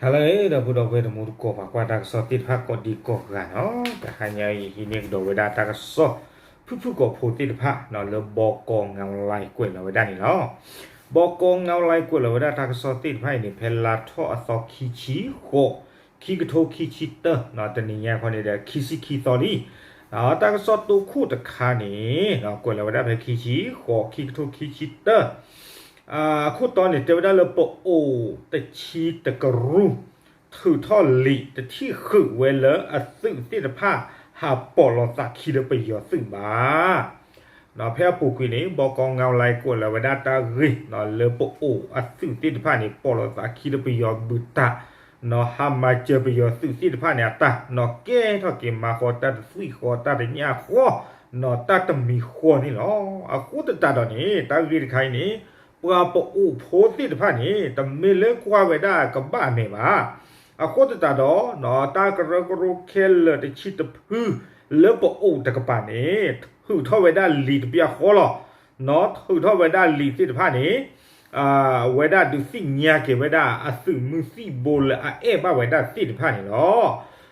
ဟါလၢအဂ့ၤ ဒီပုၢ်ဒီဝဲၢ်တံၤသကိး ပှၤကွၢ်တၢ်ကစီၣ်သ့ၣ်တဖၣ်ကိးဒံကိးဂၤန့ၣ်လီၤ. တဟါညါအံၤ ဟံးန့ၢ်ကဒီးဝဲဒၣ်တၢ်ကစီၣ် ဖုၣ်ဖုၣ်ကိာ်ဖိသ့ၣ်တဖၣ်န့ၣ်လၢ ဘီကီငါလါကွဲးလီၤဝဲဒၣ်န့ၣ်လီၤ. ဘီကီငါလါကွဲးလီၤဝဲဒၣ်တၢ်ကစီၣ်သ့ၣ်တဖၣ်အံၤန့ၣ် ဖဲလါထီၣ်အသီခံဆံဃိး ခံကထိခံဆံတၢ တနံၤညါခီန့ၣ်ဒီး ခံဆံခံသီလံ. တၢ်ကစီၣ်တိခိၣ်တခါန့ၣ် ကွဲးလီၤဝဲဒၣ်ဖဲခံဆံဃိး ခံကထိခံဆံတၢ အခိၣ်တီန့ၣ် တဲဝဲဒၣ်လၢပအိၣ်တဆံတကရူၢ် ထုးထီၣ်လံာ်တထံၣ်ဃုာ်ဝဲလၢအသုးသ့ၣ်တဖၣ် ဟးပိာ်လီၤသးခံလၢပယီၤသုးဘၣ်. ဖဲအပူၤကွံာ်န့ၣ် ဘီကီငါလါကွဲးလီၤဝဲဒၣ်တၢ်ဂ့ၢ် လၢပအိၣ်အသုးသ့ၣ်တဖၣ်န့ၣ် ပိာ်လီၤသးခံလၢပယီၤဘုးတၢ် ဟးမၤစၢၤပယီၤသုးသ့ၣ်တဖၣ်န့ၣ်အတၢ် ကဲထီၣ်က့ၤမၤဃီတၢ်တသွံၣ်ဃီ တၢ်တညၣ်ဃီ တၢ်တမံၤဃီန့ၣ်လီၤ. အဃိသတးဒီးန့ၣ် တၢ်ဂ့ၢ်တခါအံၤန့ၣ် ပှၤပအိၣ်ဖိသ့ၣ်တဖၣ်န့ၣ် တမ့ၢ်လၢကွၢ်ဝဲဒၣ်ကဘၣ်အမဲာ်ဘၣ်. အဃိသတးဒီး တၢ်ကရၢကရိခဲလၢာ်တဆံတဖု လၢပအိၣ်တကပၤန့ၣ် ထုးထီၣ်ဝဲဒၣ်လံာ်တဘျီဃီလီၤ. ထုးထီၣ်ဝဲဒၣ်လံာ်သ့ၣ်တဖၣ်န့ၣ် ဝဲဒၣ်ဒုးသ့ၣ်ညါက့ၤဝဲဒၣ်အသုးမုၢ်သံၣ်ဘိလၢအအဲၣ်ဘၣ်ဝဲဒၣ်သ့ၣ်တဖၣ်န့ၣ်လီၤ.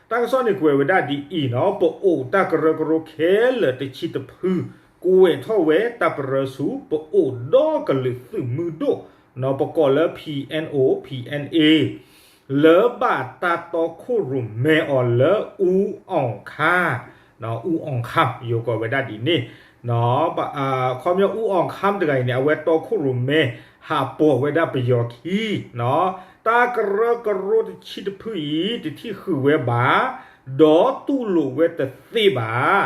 တၢ်ကစီၣ်န့ၣ်ကွဲးဝဲဒၣ်ဒ်အံၤန့ၣ်လီၤ. ပအိၣ်တၢ်ကရၢကရိခဲလၢာ်တဆံတဖု ကွဲးထီၣ်ဝဲတၢ်ပရၢဆူ ပအိၣ်ဒီကလုာ်သုးမုၢ်ဒိၣ် ပကိးလၢ PNO PNA လၢဘၣ်တၢ်တီခိၣ်ရိၣ်မဲအီၤလၢ အူအီၣ်ခါ အူအီၣ်ခါ ယိၤကိးဝဲဒၣ်ဒ်န့ၣ် ခီပညီ အူအီၣ်ခါ တဂၤအံၤန့ၣ် အဝဲတီခိၣ်ရိၣ်မဲ ဟးပိာ်ဝဲဒၣ်ပယီၤခံ တၢ်ကရၢကရိတဆံတဖုအံၤ တထံၣ်ဃုာ်ဝဲဘၣ် ဒီးတူၢ်လိာ်ဝဲတသ့ဘၣ်.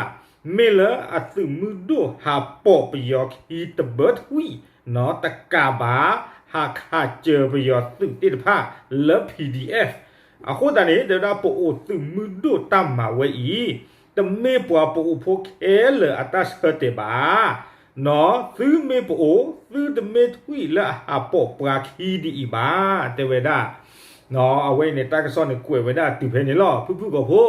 မ့ၢ်လၢအသုးမုၢ်ဒိၣ်ဟးပိာ်ပယီၤခံတဘၢထွံၣ် တကးဘၣ် ဟးခးစၢၤပယီၤသုးသ့ၣ်တဖၣ်လၢ PDF အဃိသတးန့ၣ် တဲဝဲဒၣ်ပအိၣ်သုးမုၢ်ဒိၣ်တၢ်မၤဝဲအံၤ တမ့ၢ်ပှၤပအိၣ်ဖိခဲလၢာ်အတၢ်ဆၢတဲာ်ဘၣ်. သုမ့ၢ်ပအိၣ် သုတမ့ၢ်ထွံၣ်လၢအဟးပိာ်ပှၤခံဒ်အံၤဘၣ် တဲဝဲဒၣ်. အဝဲအံၤန့ၣ် တၢ်ကစီၣ်န့ၣ်ကွဲးဝဲဒၣ်တုၤဖဲန့ၣ်လီၤ ဖုၣ်ဖုၣ်ကိာ်ဖိ.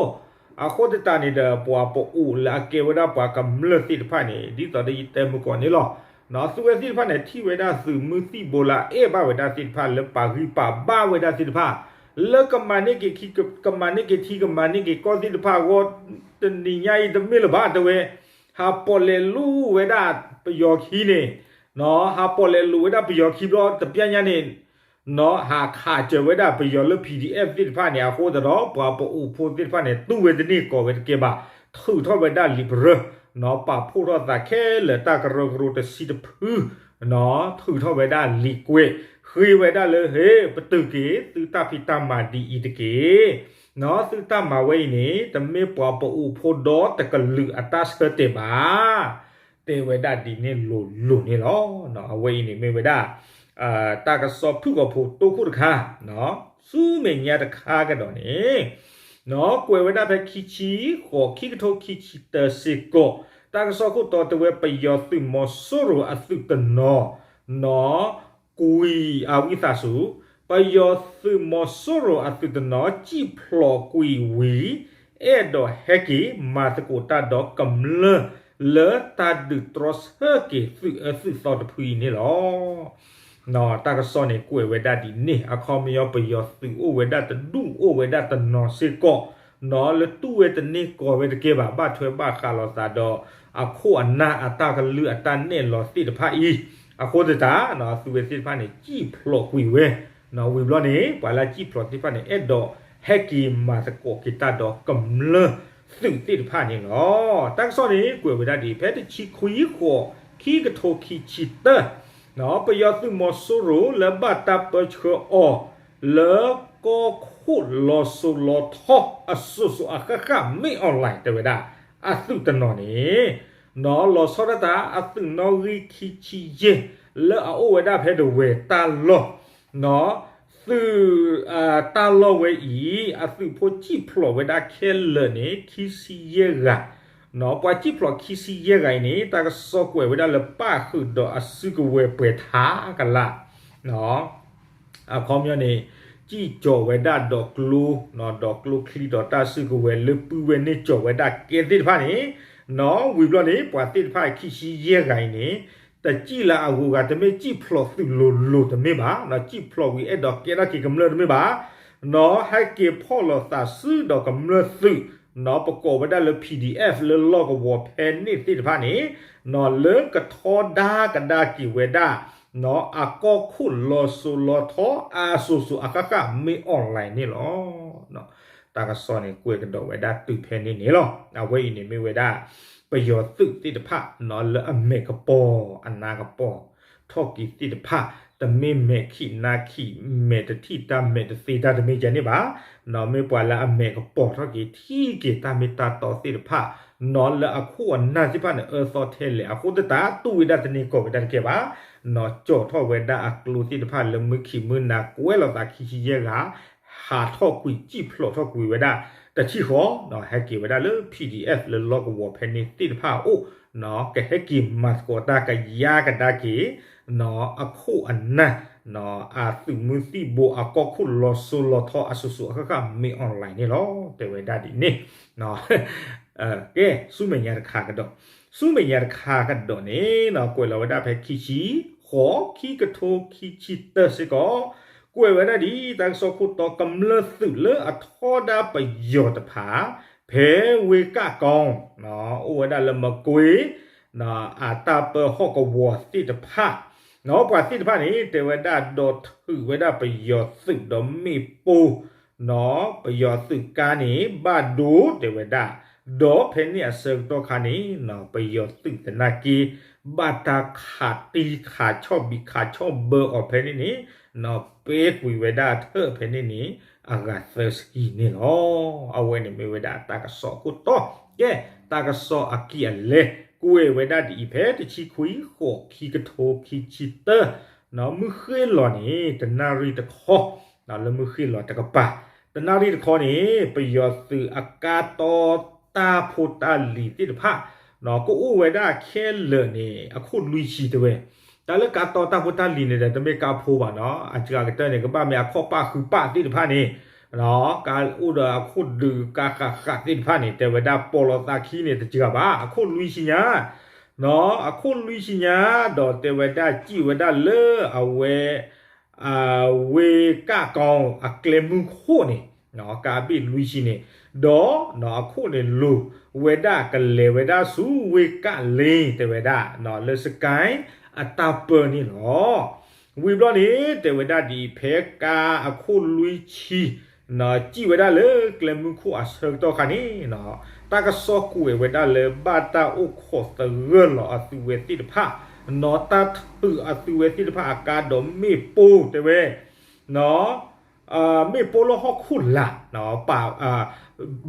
အဃိသတးန့ၣ်ဒီး ပှၤပအိၣ်လၢအကဲဝဲဒၣ်ပှၤကမျၢၢ်သ့ၣ်တဖၣ်န့ၣ် ဒ်သိးဒီးယတဲမုၢ်ကီၢ်န့ၣ်လီၤ. သုဝဲသ့ၣ်တဖၣ်န့ၣ် ထံၣ်ဝဲဒၣ်သုးမုၢ်သံၣ်ဘိလၢအအဲၣ်ဘၣ်ဝဲဒၣ်သ့ၣ်တဖၣ် လၢပာ်ဂံၢ်ပာ်ဘါဝဲဒၣ်သ့ၣ်တဖၣ် လၢကမၤန့ၢ်က့ၤခံ ကမၤန့ၢ်က့ၤထံ ကမၤန့ၢ်က့ၤကီၢ်သ့ၣ်တဖၣ်အဂီၢ် တနံၤညါအံၤတမ့ၢ်လၢၤဘၣ် တဲဝဲ ဟးပိာ်လဲၤလူဝဲဒၣ်ပယီၤခံန့ၣ် ဟးပိာ်လဲၤလူဝဲဒၣ်ပယီၤခံဘျီတဘျီညါန့ၣ် ဟးခးစၢၤဝဲဒၣ်ပယီၤလၢ PDF သ့ၣ်တဖၣ်န့ၣ် အဃိသတးဒီး ပှၤပအိၣ်ဖိသ့ၣ်တဖၣ်န့ၣ် တူၢ်ဝဲတန့ၢ်ကီၢ်ဝဲတကဲဘၣ် ထုးထီၣ်ဝဲဒၣ်လံာ်ပရၢ ပာ်ဖှိၣ်ထီၣ်သးခဲလၢာ်တၢ်ကရၢကရိတဆံတဖု ထုးထီၣ်ဝဲဒၣ်လံာ်ကွဲး ဃ့ဝဲဒၣ်လၢ ဟ့ၣ် ပတုာ်က့ၤသုတၢ်ဖံးတၢ်မၤဒ်အံၤတက့ၢ်. သုတၢ်မၤဝဲအံၤန့ၣ် တမ့ၢ်ပှၤပအိၣ်ဖိဒီတကလုာ်အတၢ်ဆၢတဲာ်ဘၣ် တဲဝဲဒၣ်ဒ်န့ၣ်လိၤလိၤန့ၣ်လီၤ. အဝဲအံၤန့ၣ်မ့ၢ်ဝဲဒၣ် တၢ်ကစီၣ်ဖုၣ်ကိာ်ဖိတိခိၣ်တခါ ဆူမဲာ်ညါတခါကဒီးန့ၣ် ကွဲးဝဲဒၣ်ဖဲခံဆံဃိး ခံကထိခံဆံတၢစ့ၢ်ကီး တၢ်ကစီၣ်ခိၣ်တီတဲဝဲ ပယီၤသုးမီၤစိရိၤအသုးတနီၤ ကွံာ်အဝံသးစူၤ ပယီၤသုးမီၤစိရိၤအသုးတနီၤ စံၣ်ဖျိးကွံာ်ဝံၤ အဲၣ်ဒိးဟဲက့ၤမၤသကိးတၢ်ဒီးကမျၢၢ် လၢတၢ်ဒုးတြီဆၢက့ၤသုးအၢသုးသီတဖုအံၤန့ၣ်လီၤ. တၢ်ကစီၣ်န့ၣ်ကွဲးဝဲဒၣ်ဒ်န့ၣ် အခီပညီပယီၤသုးအိၣ်ဝဲဒၣ်တဒူၣ်အိၣ်ဝဲဒၣ်တနီၤစ့ၢ်ကီး လၢတူၢ်ဝဲတန့ၢ်ကီၢ်ဝဲတကဲဘၣ် ဘၣ်ထွဲဘၣ်ဃးလိာ်သးဒီး အခိၣ်အနၢ်အတၢ်ကလုၢ်အတၢ်နဲၣ်လီၤသ့ၣ်တဖၣ်အံၤ အဃိသတး သုဝဲသ့ၣ်တဖၣ်န့ၣ် စံၣ်ဖျိးကွံာ်ဝဲ ဝံၤဘျီန့ၣ် ပှၤလၢစံၣ်ဖျိးသ့ၣ်တဖၣ်န့ၣ် အဲၣ်ဒိးဟဲက့ၤမၤသကိးက့ၤတၢ်ဒီးကမျၢၢ်သုးသ့ၣ်တဖၣ်န့ၣ်လီၤ. တၢ်ကစီၣ်န့ၣ်ကွဲးဝဲဒၣ်ဒ်အံၤ ဖဲတဆံခွံဃိး ခံကထိခံဆံတၢ ပယီၤသုးမီၤစိရိၤလၢဘၣ်တၢ်ပၢဆှၢအီၤ လၢကီၢ်ခိၣ်လီၤစိၤလီၤထီအစိၤစိၤအဃၣ်ဃၣ် မ့ၢ် online တဲဝဲဒၣ် အသုးတနီၤန့ၣ် လီၤဆီဒၣ်တၢ်အသုးနီၣ်ဂံၢ်ခံဆံယဲၢ် လၢအအိၣ်ဝဲဒၣ်ဖဲဒဝဲၢ်တၢ်လီၢ် သုး တၢ်လီၢ်ဝဲအံၤ အသုးဖိစံၣ်ဖျိးဝဲဒၣ်ခဲလၢာ်န့ၣ် ခံဆံယဲၢ်ဂၤ ပှၤစံၣ်ဖျိးခံဆံယဲၢ်ဂၤအံၤန့ၣ် တၢ်ကစီၣ်ကွဲးဝဲဒၣ်လၢပၣ်ဃုာ်ဒီးအစုကဝဲၤပှဲၤထါကလာ် အခီပညီန့ၣ် စံၣ်ကၠီၤဝဲဒၣ်ဒီးကျိ ဒီးကျိချံဒီးတၢ်စုကဝဲၤလၢပုၢ်ဝဲၢ်န့ၢ်ကၠီၤဝဲဒၣ်ကဲသ့ၣ်တဖၣ်န့ၣ် ဝံၤဘျီန့ၣ် ပှၤသ့ၣ်တဖၣ်ခံဆံယဲၢ်ဂၤအံၤန့ၣ် တစံၣ်လၢအဂုၤအဂၤ တမ့ၢ်စံၣ်ဖျိးသုးလိၤလိၤတမ့ၢ်ဘၣ် စံၣ်ဖျိးဝံၤအဲၣ်ဒိးကဲထီၣ်က့ၤကမျၢၢ်တမ့ၢ်ဘၣ် နီၢ်ဟဲက့ၤဖီၣ်လိာ်သးစုဒီးကမျၢၢ်သုး နီၢ်ပကိးဝဲဒၣ်လၢ PDF လၢလီၢ်ကဝီၤဖဲန့ၣ်သ့ၣ်တဖၣ်န့ၣ် နီၢ်လၢကထီဒါကဒါက့ၤဝဲဒၣ် နီၢ်အကီၢ်ခိၣ်လီၤစိၤလီၤထီအစိၤစိၤအဃၣ်ဃၣ်မ့ၢ် online န့ၣ်လီၤ. တၢ်ကစီၣ်န့ၣ် ကွဲးကဒီးဝဲဒၣ်တုၤဖဲန့ၣ်န့ၣ်လီၤ. အဝဲအံၤန့ၣ်မ့ၢ်ဝဲဒၣ် ပယီၤသုးသ့ၣ်တဖၣ် နီၢ်လၢအမဲာ်ကပီၤ အနါကပီၤ ထီၣ်က့ၤသ့ၣ်တဖၣ် တမ့ၢ်မဲာ်ခံးနါခံး မဲာ်တထံၣ်တၢ်မဲာ်တသ့တၢ်တမ့ၢ်ကဲန့ၣ်ဘၣ်. နီၢ်မ့ၢ်ပှၤလၢအမဲာ်ကပီၤထီၣ်က့ၤ ထံၣ်က့ၤတၢ်မ့ၢ်တၢ်တီသ့ၣ်တဖၣ် နီၢ်လၢအခိၣ်အနၢ်သ့ၣ်တဖၣ်န့ၣ် အၢသီထဲလဲၣ် အဃိသတးတူၢ်ဝဲဒၣ်တန့ၢ်ကီၢ်ဝဲဒၣ်တကဲဘၣ်. နီၢ်ကၠီၣ်ထီၣ်ဝဲဒၣ်အကျိသ့ၣ်တဖၣ်လၢမုၢ်ခံးမုၢ်နၤ ကွဲးလိာ်သးခံဆံယဲၢ်ဂၤ ဟးထီၣ်ကွံာ် စံၣ်ဖျိးထီၣ်ကွံာ်ဝဲဒၣ် တထံၣ်ဃီ နီၢ်ဟဲက့ၤဝဲဒၣ်လၢ PDF လၢလီၢ်ကဝီၤဖဲန့ၣ်သ့ၣ်တဖၣ်အအိၣ် နီၢ်ကဟဲက့ၤမၤသကိးတၢ်ကယါကဒါက့ၤ နီၢ်အခိၣ်အနၢ် နီၢ်အသုးမုၢ်သံၣ်ဘိ အကီၢ်ခိၣ်လီၤစိၤလီၤထီအစိၤစိၤအဃၣ်ဃၣ်မ့ၢ် online န့ၣ်လီၤ. တဲဝဲဒၣ်ဒ်န့ၣ် ကဲ ဆူမဲာ်ညါတခါကဒီး, ဆူမဲာ်ညါတခါကဒီးန့ၣ် ကွဲးလီၤဝဲဒၣ်ဖဲခံဆံဃိး ခံကထိခံဆံတၢစ့ၢ်ကီး, ကွဲးဝဲဒၣ်ဒ် တၢ်ကစီၣ်ခိၣ်တီ ကမျၢၢ်သုးလၢအထီဒါပယီၤတဖၣ် ဖဲဝ့ၢ်ကၣ်ကီ အိၣ်ဝဲဒၣ်လၢမကွ့ အတၢ်ပၢဟီၣ်ကဝီၤသ့ၣ်တဖၣ် နီၢ်ပှၤသ့ၣ်တဖၣ်န့ၣ် တဲဝဲဒၣ်ဒီးထုးဝဲဒၣ်ပယီၤသုးဒီးမ့ၣ်ပိၢ် နီၢ်ပယီၤသုးကါန့ၣ် ဘၣ်ဒိတဲဝဲဒၣ်, ဒီးဖဲန့ၣ်အဆၢကတီၢ်ခါန့ၣ် နီၢ်ပယီၤသုးသနာ်က့ ဘၣ်တၢ်ခးတံၢ်ခးဆီၣ်ဘံးခးဆီၣ်ဘၢအီၤဖဲန့ၣ်န့ၣ် နီၢ်ပဲကွံာ်ဝဲဒၣ်ထၢၣ်ဖဲန့ၣ်န့ၣ် အဂၤသၢဆံန့ၣ်လီၤ. အဝဲန့ၣ်မ့ၢ်ဝဲဒၣ်တၢ်ကစီၣ်ခိၣ်တီ, ကဲ တၢ်ကစီၣ်အကံၢ်အလဲ ကွဲးဝဲဒၣ်ဒ်အံၤ ဖဲတဆံခွံဃိး ခံကထိခံဆံတၢ နီၢ်မုၢ်ဃ့ၢ်လီၤန့ၣ် တနၣ်ရံၣ်တခီ, လၢမုၢ်ဃ့ၢ်လီၤတကပၤ, တနၣ်ရံၣ်တခီန့ၣ် ပယီၤသုးအကါတီတၢ်ဖိတၢ်လံၤသ့ၣ်တဖၣ် နီၢ်ကအိၣ်ဝဲဒၣ်ခဲလၢာ်န့ၣ် အခိၣ်လွံၢ်ဆံတဲဝဲ, တၢ်လၢကါတီတၢ်ဖိတၢ်လံၤန့ၣ်ဒီး တမ့ၢ်ကါဖိဘၣ်နီၢ်, အစှၤကတၢၢ်န့ၣ် ကဘၣ်မ့ၢ်အခီၣ်ပၣ်ဃုပၣ်သ့ၣ်တဖၣ်န့ၣ် ကအိၣ်ဒီးအခိၣ်ဒုးကါဃးဃးသ့ၣ်တဖၣ်န့ၣ် တဲဝဲဒၣ်ပီးလီၤသးခံန့ၣ် တစှၤဘၣ် အခိၣ်လွံၢ်ဆံညါ, နီၢ်အခိၣ်လွံၢ်ဆံညါ ဒီးတဲဝဲဒၣ်စံၣ်ဝဲဒၣ်လၢအဝဲ ဝ့ၢ်ကၣ်ကီအကျဲမုၢ်ခိၣ်န့ၣ် ကါဘ့ၣ်လွံၢ်ဆံန့ၣ်, ဒီးနီၢ်အခိၣ်န့ၣ်လိၤဝဲဒၣ်ကလဲၤဝဲဒၣ်ဆူဝ့ၢ်ကၣ်လ့ တဲဝဲဒၣ် နီၢ်လၢစကဲ အတၢ်ပၢန့ၣ်လီၤ. ဝံၤဘျီန့ၣ် တဲဝဲဒၣ်ဒ်အံၤ ဖဲကါအခိၣ်လွံၢ်ဆံ နီၢ်စံၣ်ဝဲဒၣ်လၢကျဲမုၢ်ခိၣ်အဆၢကတီၢ်ခါန့ၣ် တၢ်ကစီၣ်ကွဲးဝဲဒၣ်လၢဘၣ်တၢ်အိၣ်ခိးသဂၢၢ်လီၤအသုဝဲသ့ၣ်တဖၣ်, နီၢ်တၢ်ထုးအသုဝဲသ့ၣ်တဖၣ်အကါဒီးမ့ၣ်ပိၢ်တဲဝဲ, နီၢ် မ့ၣ်ပိၢ်လၢဟီၣ်ခိၣ်လာ်, ပာ်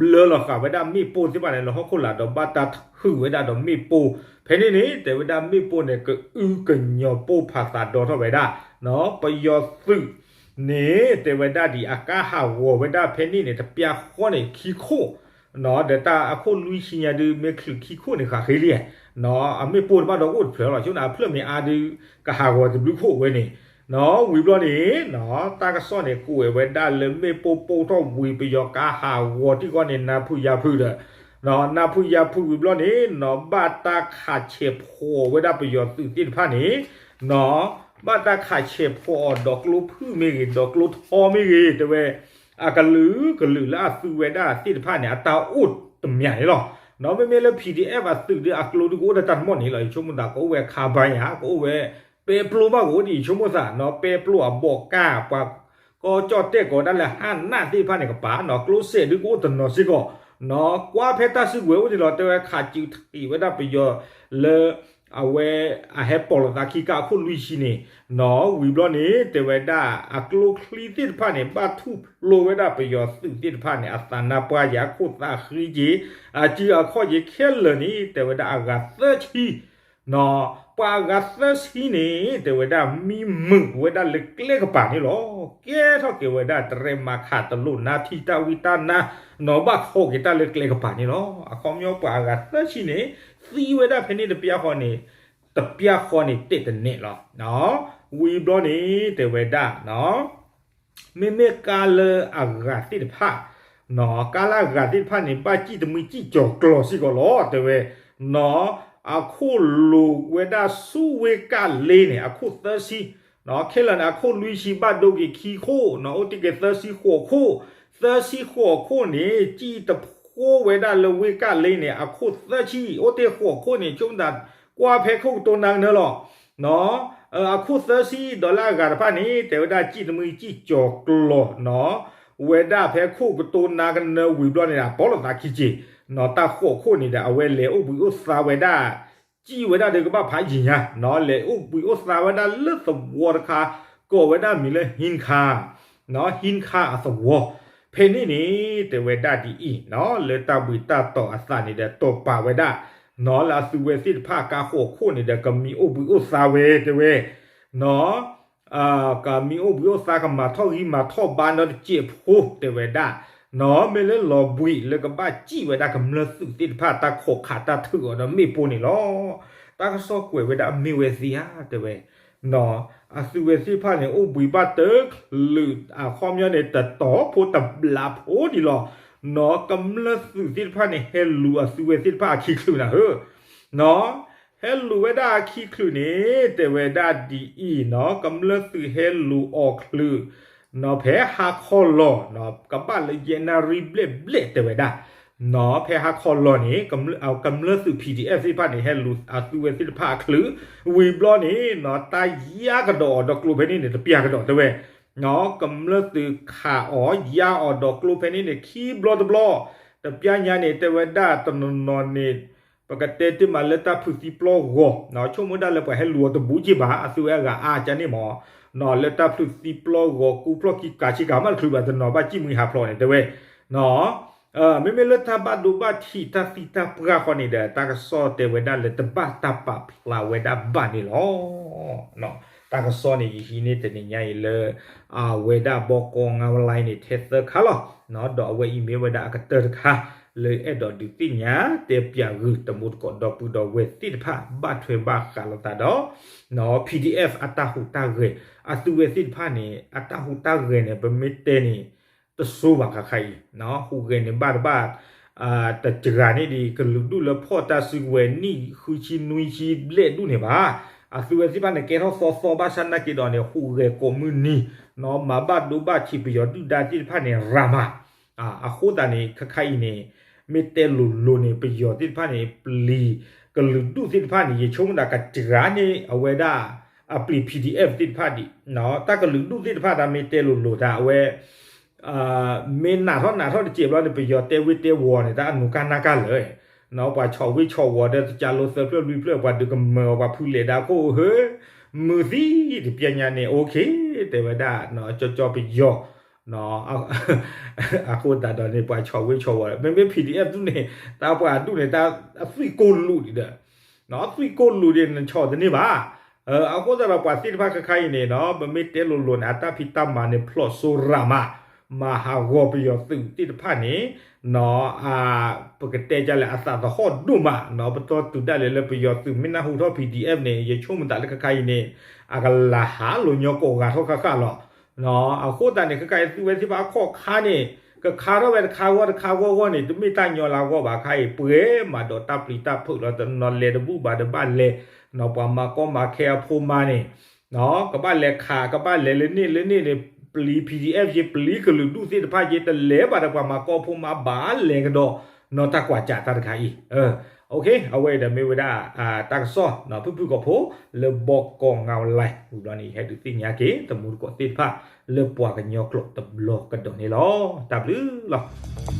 လၢလီၤဃာ်ဝဲဒၣ်မ့ၣ်ပိၢ်သ့ၣ်တဖၣ်န့ၣ် လၢဟီၣ်ခိၣ်လာ်ဒီးဘၣ်တၢ်ထုးဝဲဒၣ်ဒီးမ့ၣ်ပိၢ်, ဖဲန့ၣ်န့ၣ် တဲဝဲဒၣ်မ့ၣ်ပိၢ်န့ၣ် ကအုကညီၤပိၢ်ဖးသးဒီထီၣ်ဝဲဒၣ်, နီၢ်ပယီၤသုးန့ၣ် တဲဝဲဒၣ်ဒ်အကါဟးဂီၤဝဲဒၣ်ဖဲန့ၣ်န့ၣ် တပျၢ်ဃီန့ၣ်ခံခိၣ်, ဒီးတၢ်အခိၣ်လွံၢ်ဆံညါဒုး မ့ၢ်ချုးခံခိၣ်န့ၣ် ဃးဃ့လံ, နီၢ်အမ့ၣ်ပိၢ်တဘၣ်ဒီးကအိၣ်တဖျၢၣ်လီၤ, ဆိန့ၣ် အဖျၢၣ်မ့ၢ်အါဒုး ကဟးဂီၤတဘျုးခိၣ်ဝဲန့ၣ်, နီၢ်ဝံၤဘျီန့ၣ် နီၢ်တၢ်ကစီၣ်န့ၣ် ကွဲးဝဲဒၣ်လၢမ့ၣ်ပိၢ်ပိၢ်ထီၣ်ဝံၤ ပယီၤကါဟးဂီၤတံၢ်ဃီန့ၣ် နၢ်ဖုးယၢ်ဖုးဒီး, နီၢ်နၢ်ဖုးယၢ်ဖုးဝံၤဘျီန့ၣ် နီၢ်ဘၣ်တၢ်ခးဆဲးဖှီးဝဲဒၣ်ပယီၤသုးသ့ၣ်တဖၣ်န့ၣ်, နီၢ်ဘၣ်တၢ်ခးဆဲးဖှီးအီၤဒီးကျိဖုၣ်မ့ၢ်ဂ့ၤ ဒီးကျိထီမ့ၢ်ဂ့ၤ တဲဝဲ အကလုာ်ကလုာ်လၢအသုဝဲဒၣ်သ့ၣ်တဖၣ်န့ၣ် အတၢ်အိၣ်တမံၤန့ၣ်လီၤ. နီၢ်မ့မ့ၢ်လၢ PDF အသုးဒုး အကျိဒုးကအိၣ်ဒီးတၢ်တမံၤန့ၣ်လီၤ, ယဆိကမိၣ်သး ကအိၣ်ဝဲခါဘါယၤ ကအိၣ်ဝဲပဲပျိမးကအိၣ်ဒံး ယဆိကမိၣ်သး နီၢ်ပဲပျိအဘီၣ်ကၢ် ပှၤကီၢ်ကၠီၣ်တဲၣ်ကိးဒၣ်လၢဟါနၢ်သ့ၣ်တဖၣ်န့ၣ်ကပၤ နီၢ်ကျိစဲးဒုးကအိၣ်တနီၤစ့ၢ်ကီး, နီၢ်ကွၢ်ဖဲတၢ်စုကဝဲၤအိၣ်န့ၣ်လီၤ တဲဝဲခးစုထံးဝဲဒၣ်ပယီၤလၢ အဝဲ အဟဲပိာ်လိာ်သးခံကါအခိၣ်လွံၢ်ဆံန့ၣ်, နီၢ်ဝံၤဘျီန့ၣ် တဲဝဲဒၣ် အကျိချံသ့ၣ်တဖၣ်န့ၣ် ဘၣ်ထူၣ်ဖျိဝဲဒၣ်ပယီၤသုးသ့ၣ်တဖၣ်န့ၣ် အသးနါပှၢ်ယၤ အခိၣ်သးဃံက့ၤ အစုအခီၣ်က့ၤခဲလၢာ်န့ၣ် တဲဝဲဒၣ်အဂၤသၢဆံ, နီၢ်ပှၤအဂၤသၢဆံန့ၣ် တဲဝဲဒၣ်မံမုာ်ဝဲဒၣ်လၢကျဲကပၤန့ၣ်လီၤ. ကဲထီၣ်က့ၤဝဲဒၣ်တရဲၣ်မၤခးတလိာ်နါထံတၢ်ဝံတၢ်နါ, နီၢ်ဘၣ်ခီက့ၤတၢ်လၢကျဲကပၤန့ၣ်လီၤ. အခီပညီပှၤအဂၤသၢဆံန့ၣ် သံဝဲဒၣ်ဖဲန့ၣ်တပျၢ်ဃီန့ၣ်, တပျၢ်ဃီန့ၣ်တဲာ်တနဲၣ်လီၤ. ဝံၤဘျီန့ၣ် တဲဝဲဒၣ် မ့မ့ၢ်ကါလၢအဂၤသ့ၣ်တဖၣ်, နီၢ်ကါလၢအဂၤသ့ၣ်တဖၣ်န့ၣ် ဘၣ်စံၣ်တမှံစံၣ်ကၠီၤကျီၤစ့ၢ်ကီးလီၤ တဲဝဲ, နီၢ်အခိၣ်လိၤဝဲဒၣ်ဆူဝ့ၢ်ကၣ်လ့န့ၣ် အခိၣ်သၢဆံ, ခဲလၢာ်န့ၣ် အခိၣ်လွံၢ်ဆံဘၣ်ဒိက့ၤခံခိၣ်နီၤ အိၣ်တ့ၢ်က့ၤသၢဆံဃိးခိၣ်, သၢဆံဃိးခိၣ်န့ၣ် စံၣ်တဖိဝဲဒၣ်လၢဝ့ၢ်ကၣ်လ့န့ၣ် အခိၣ်သၢဆံ အိၣ်တ့ၢ်ဃိးခိၣ်န့ၣ် ဆိကမိၣ်သးကွၢ်ဖဲခိၣ်ကတိၤနၤကနၢလီၤ. အခိၣ်သၢဆံဒီးလၢအဂၤတဖၣ်န့ၣ် တဲဝဲဒၣ်စံၣ်တမှံစံၣ်ကၠီၤကျီၤနီၤ ဝဲဒၣ်ဖဲခိၣ်ကတိၤနၤကနၢဝံၤဘျီန့ၣ် အပီလိာ်သးခံက့ၤနီၤ တၢ်ဃိးခိၣ်န့ၣ်ဒီး အဝဲလဲၤအိၣ်ဘှံးအိၣ်သါဝဲဒၣ် စံၣ်ဝဲဒၣ်ဒီးကဘၣ်ဖးယံာ်ညါနီၤ လဲၤအိၣ်ဘှံးအိၣ်သါဝဲဒၣ်လၢသဝီတခါ ကိးဝဲဒၣ်မံၤလၢ ဟံခါ နီၤ ဟံခါအသဝီ ဖဲန့ၣ်န့ၣ် တဲဝဲဒၣ်ဒ်အံၤနီၤ လၢတၢ်ဘှံးတၢ်တီၤအသးန့ၣ်ဒီး တိာ်ပာ်ဝဲဒၣ်နီၤ လၢအသုဝဲသ့ၣ်တဖၣ်ကါဃိးခိၣ်န့ၣ်ဒီး ကမံၤအိၣ်ဘှံးအိၣ်သါဝဲ တဲဝဲနီၤ ကမံၤအိၣ်ဘှံးအိၣ်သါ ကမၤထီၣ်ဂံၢ်မၤထီၣ်ဘါနီတစဲးဖိ တဲဝဲဒၣ်နီၤ မ့ၢ်လၢလီၤဘှံးလၢကဘၣ်စံၣ်ဝဲဒၣ်ကမျၢၢ်သုးသ့ၣ်တဖၣ် တၢ်ခိးခးတၢ်ထုးအီၤဒီးမ့ၣ်ပိၢ်န့ၣ်လီၤ. တၢ်ကစီၣ်ကွဲးဝဲဒၣ်အမ့ၢ်ဝဲသ့ဧါ တဲဝဲ အသုဝဲသ့ၣ်တဖၣ်န့ၣ် အိၣ်ဘှံးဘၣ်တချုးအခီပညီန့ၣ် တတီၤဖိတဘျီဖိဒံးလီၤ. နီၤ ကမျၢၢ်သုးသ့ၣ်တဖၣ်န့ၣ် ဟဲလူၤအသုဝဲသ့ၣ်တဖၣ်အခံချုးနၤဧၢ နီၤ ဟဲလူၤဝဲဒၣ်အခံချုးန့ၣ် တဲဝဲဒၣ်ဒ်အံၤနီၤ ကမျၢၢ်သုးဟဲလူၤအီၤချုးနီၤ ဖဲဟါခီလီၤနီၤ ကဘၣ်လၢယဲၢ်နၣ်ရံၣ်ဘျဲၣ်ဘျဲၣ် တဲဝဲဒၣ်နီၤ ဖဲဟါခီလီၤန့ၣ် ကမျၢၢ်သုး ပီၣ်ဒံၣ်အဲၣ် သ့ၣ်တဖၣ်န့ၣ် ဟဲလူၤအသုဝဲသ့ၣ်တဖၣ်အချုး ဝံၤဘျီန့ၣ်နီၤ တၢ်ယါကဒီးအီၤဒီးကျိဖဲန့ၣ်န့ၣ် တပျၢ်ကဒီးတဲဝဲ ကမျၢၢ်သုးခးအီၤ ယါအီၤဒီးကျိဖဲန့ၣ်န့ၣ် ခံဘျီတဘျီ တပျၢ်ညါန့ၣ် တဲဝဲဒၣ်တနီၤနီၤန့ၣ် ပကတဲတ့ၢ်မးလၢတၢ်ဖုးသံပျီၢ်ဂီၤ ဆိကမိၣ်ဒၣ်လၢပှၤဟဲလူၤအီၤတဘူးက့ဘၣ် အသုဝဲအဂၤအါကန့ၣ်မး လၢတၢ်ဖုးသံပျီၢ်ဂီၤ ကူဖျီၣ်ခံကးဆံကးမးတချုးဘၣ် တနီၤဘၣ်စံၣ်မှံဟးဖျိးန့ၣ်တဲဝဲ မ့မ့ၢ်လၢတၢ်ဘၣ်ဒိဘၣ်ထံးတၢ်သံတၢ်ပှၢ်ဃီန့ၣ်ဒီး တၢ်ကစီၣ်တဲဝဲဒၣ်လၢတဘၣ်တၢ်ပာ်ဖျါဝဲဒၣ်ဘၣ်န့ၣ်လီၤ. တၢ်ကစီၣ်န့ၣ် ယဟံးန့ၢ်တနံၤညါအံၤလၢ အဝဲဒၣ်ဘီကီၢ်ငါဝဲလါန့ၣ် ထဲသၢခါလီၤ. ဒီးအဝဲအံၤမ့ၢ်ဝဲဒၣ်အကတၢၢ်တခါ လၢအဲၣ်ဒိးဒုးသ့ၣ်ညါ တဲပၠးဂုာ် တမူတကိး ဒီပုၢ်ဒီဝဲၢ်သ့ၣ်တဖၣ် ဘၣ်ထွဲဘၣ်ဃးလိာ်သးဒီး ပီၣ်ဒံၣ်အဲၣ် အတၢ်ဟူးတၢ်ဂဲၤ အသုဝဲသ့ၣ်တဖၣ်န့ၣ် အတၢ်ဟူးတၢ်ဂဲၤန့ၣ် ပမ့ၢ်တဲန့ၣ် တစိဘၣ်ခါခါအံၤ ဟူးဂဲၤန့ၣ်ဘၣ်တဘၣ် တစှၤန့ၢ်ဒံး ကလုာ်ဒူၣ်လၢဖီၣ်တၢ်စုကဝဲၤနံၣ်ဃုဆံနွံဆံဘျဲၣ်ဒူၣ်န့ၣ်ဘၣ်. အသုဝဲသ့ၣ်တဖၣ်န့ၣ် ကဲထီၣ်သီသီဘၣ်ဆၣ်နာ်က့ဒီးန့ၣ် ဟူးဂဲၤကိးမုၢ်နံၤ မၤဘၣ်ဒိဘၣ်ထံးပယီၤဒုၣ်ဒါသ့ၣ်တဖၣ်န့ၣ် ရၤမး အဃိသတးန့ၣ် ခါခါအံၤန့ၣ် မ့ၢ်တဲလိၤလိၤန့ၣ် ပယီၤသ့ၣ်တဖၣ်န့ၣ် ပျံၤကလုာ်ဒူၣ်သ့ၣ်တဖၣ်န့ၣ် ယဆိကမိၣ်ဒၣ်ကစှၤန့ၢ်အဝဲဒၣ် အပျံၤ ပီၣ်ဒံၣ်အဲၣ် သ့ၣ်တဖၣ်ဒံး တၢ်ကလုာ်ဒူၣ်သ့ၣ်တဖၣ် တၢ်မ့ၢ်တဲလိၤလိၤတၢ်အဝဲ မ့ၢ်နးထီၣ်နးထီၣ်တစဲးဘျီန့ၣ် ပယီၤတဲဝ့ၢ်တဲဝီၤန့ၣ် တၢ်အနူးကၢ်နၢ်ကၢ်လၢာ် ပှၤဆီၣ်ဝ့ၢ်ဆီၣ်ဝီၤဒီး တကးလိသၢဖျၢၣ်လွံၢ်ဖျၢၣ် ပှၤဒုးကမၢအီၤ ပှၤဖုလဲၤဒါခိၣ်ဧၢ မုာ်သံတပျဲညါန့ၣ် အိၣ်ခ့ တဲဝဲဒၣ် ကၠီကၠီပယီၤ အဃိသတးဒီးန့ၣ် ပှၤဆီၣ်ဝ့ၢ်ဆီၣ်ဝီၤ မ့မ့ၢ် ပီၣ်ဒံၣ်အဲၣ် ဒူၣ်န့ၣ် တၢ်ပှၤဒူၣ်န့ၣ် တၢ်အသွံၣ်ကိၢ်လူးဒံးဒီး သွံၣ်ကိၢ်လူးဒံး နဆီၣ်တန့ၢ်ဘၣ်. အဃိသတးဒီး ပှၤသ့ၣ်တဖၣ်ခဲခါအံၤန့ၣ်ဒီး ပမ့ၢ်တဲလိၤလိၤန့ၣ် အတၢ်ဖံးတၢ်မၤန့ၣ် ဖျိးစိရၤမး မၤဟးဂီၤပယီၤသုးသ့ၣ်တဖၣ်န့ၣ် ပကတဲဒ်လဲၣ် အသးသဟီၣ်ဒိၣ်မး ပတီၢ်တုၤဒၣ်လဲာ်လၢပယီၤသုးမ့ၢ်နၢ်ဟူထီၣ် ပီၣ်ဒံၣ်အဲၣ် န့ၣ် ယဆိကမိၣ်သးလၢခဲခါအံၤန့ၣ် အကလၤဟးလိာ်ညီကိးဂၤထီၣ်ဃၣ်ဃၣ်လီၤ. အဃိသတးန့ၣ် ခဲခါအံၤ သုဝဲသ့ၣ်တဖၣ်အခီၣ်ခါန့ၣ် ကခါထီၣ်ဝဲတခါဂီၢ်တခါဂီၢ်ဂီၢ်န့ၣ် တမ့ၢ်တၢ်ညီလၢအဂီၢ်ဘၣ်ခါအံၤ ပှဲၤမးဒီးတၢ်ပျံၤတၢ်ဖုးလီၤ တနီၤလဲၤတဘူၣ်ဘၣ်ဒီးဘၣ်လဲၤ ပှၤမၤကီမၤခဲအဖိမါန့ၣ် ကဘၣ်လဲၤခး ကဘၣ်လဲၤလၢန့ၣ်လၢန့ၣ်န့ၣ် ပျံၤ ပီၣ်ဒံၣ်အဲၣ် က့ ပျံၤကလုာ်ဒူၣ်သ့ၣ်တဖၣ်က့ တလဲၤဘၣ်ဒီးပှၤမၤကီဖိမါဘၣ်လဲၤကဒီး နီၢ်တၢ်ကွၢ်ကၠးတၢ်တခါအံၤ အဝဲအံၤဒီးမ့ၢ်ဝဲဒၣ် တၢ်ကစီၣ် ဖုၣ်ဖုၣ်ကိာ်ဖိ လၢဘီကီၢ်ငါဝဲလါ ဝံၤဘျီန့ၣ် ယဟဲဒုးသ့ၣ်ညါက့ၤ တမူတကိးသ့ၣ်တဖၣ် လၢပှၤကညီကျိာ်တဘျီကဒီးန့ၣ်လီၤ. တၢ်ဘျုးလီၤ.